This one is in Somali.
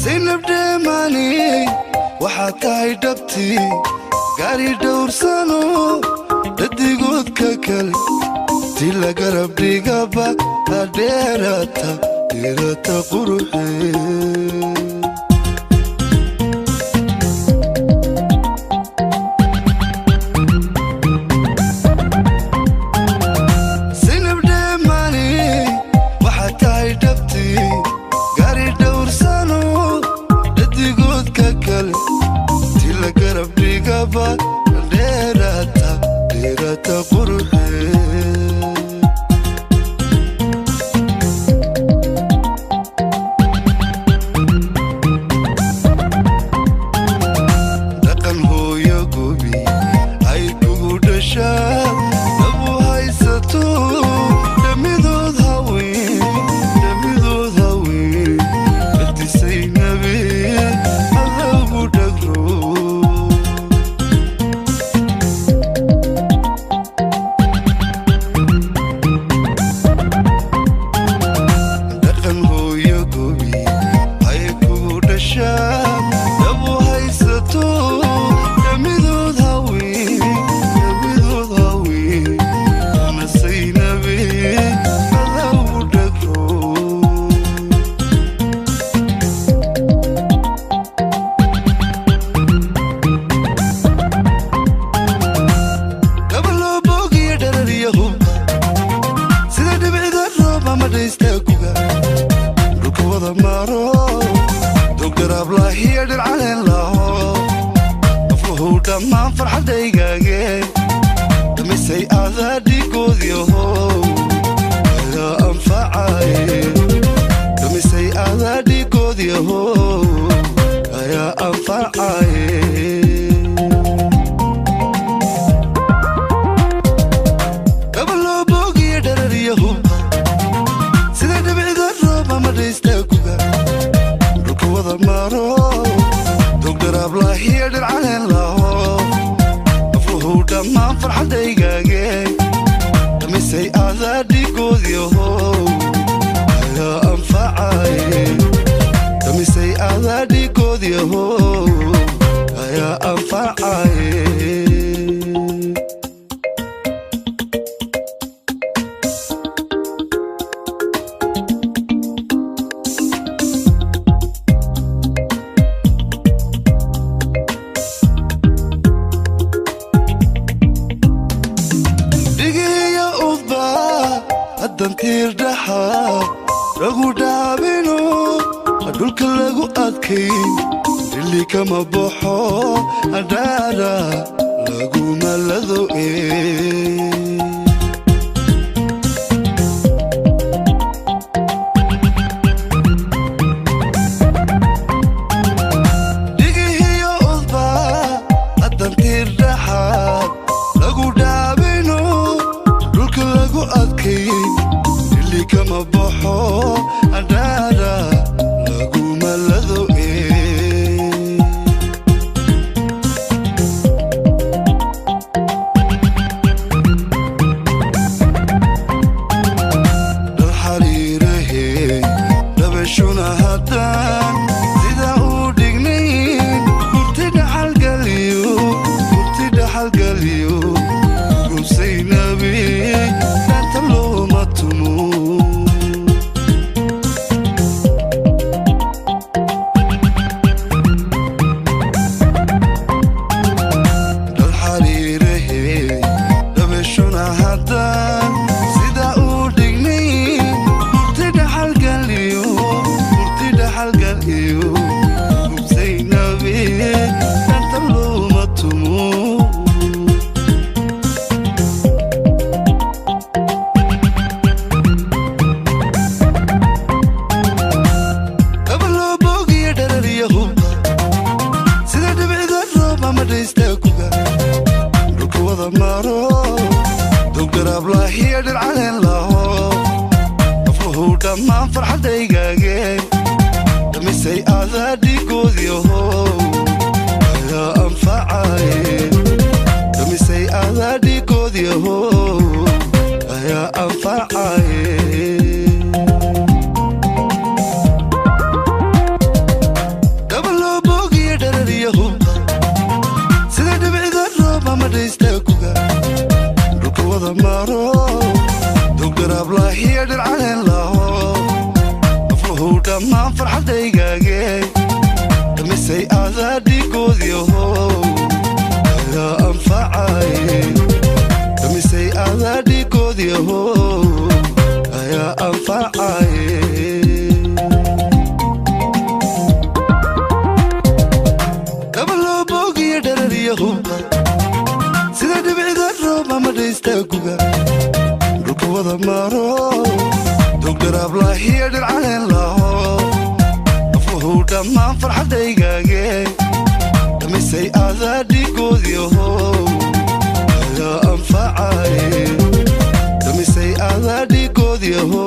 Saynab dheemani waxaad tahay dhabtii gaari dhowrsano dhadigoodka kale ti la garab dhigaba dheerata dheerata quruxee. Saynab dheemani waxaad tahay dhabtii gaari dhowrsano dhadigoodka kale ti la garab dhigaba dheerata dheerata quruxee. Dhaqan hooyo gobi ay kugu dhashaa dhabu haysato dhamidood haween dhamidood haween dhadisay nabi adagu dhagro. Dhaqan hooyo gobi ay kugu dhashaa dhabu haysato dhamidood haween dhamidood haween nasay nabi adagu dhagro. Gabaloo boogiyo dharariyo hub sida dhibicda roob ama dhaysta kuga dhulka wada maro dogdaraablahiyo dhir caleen laho afluhu dhammaan farxadaygaage dhamisay adaa dhigoodyaho ayaa anfacaye dhamisay adaa dhigoodyaho ayaa anfacaye. Gabaloo boogiyo dharariyo hub sida dhibicda roob ama dhaysta kuga dhulka wada maro dogdaraablahiyo dhir caleen laho afluhu dhammaan farxadaygaage dhamisay adaa dhigoodyaho ayaa anfacaye dhamisay adaa dhigoodyaho ayaa anfacaye. Dhigiya udba haddan tiir dhaxa lagu dhaabino dhulka lagu adkay dhilli kama baxo adhaara laguma lado e. Dhigihiyo udba haddan tiir dhaxaad lagu dhaabino dhulka lagu adkay dhilli kama baxo adhaara laguma lado e. Dhal xariirahe dhabashuna haddaan sida uu dhignayn murti dhaxalgaliyo murti dhaxalgaliyo gubsay nabi dhaanta looma tumo. Dhal xariirahe dhabashuna haddaan sida uu dhignayn murti dhaxalgaliyo murti dhaxalgaliyo gubsay nabi dhaanta looma tumo. Gabaloo boogiyo dharariyo hub sida dhibicda roob ama dhaysta kuga dhulka wada maro dogdaraablahiyo dhir caleen laho afluhu dhammaan farxadaygaage dhamisay adaa dhigoodyaho ayaa anfacaye dhamisay adaa dhigoodyaho ayaa anfacaye. Farxadaygaage dhamisay adaa dhigoodyaho ayaa anfacay. Dhamisay adaa dhigoodyaho ayaa anfacay. Dhabaloo boogiyo dharariyo hubqa sida dhibcida roob ama dhaysta guga dhulka wada maro dugdharablaahiyo dhircaleen laho afuhu dhammaan. Farxadaygaage dhamisay adaa dhigoodyaho ayaa anfacay. Dhamisay adaa dhigoodyaho.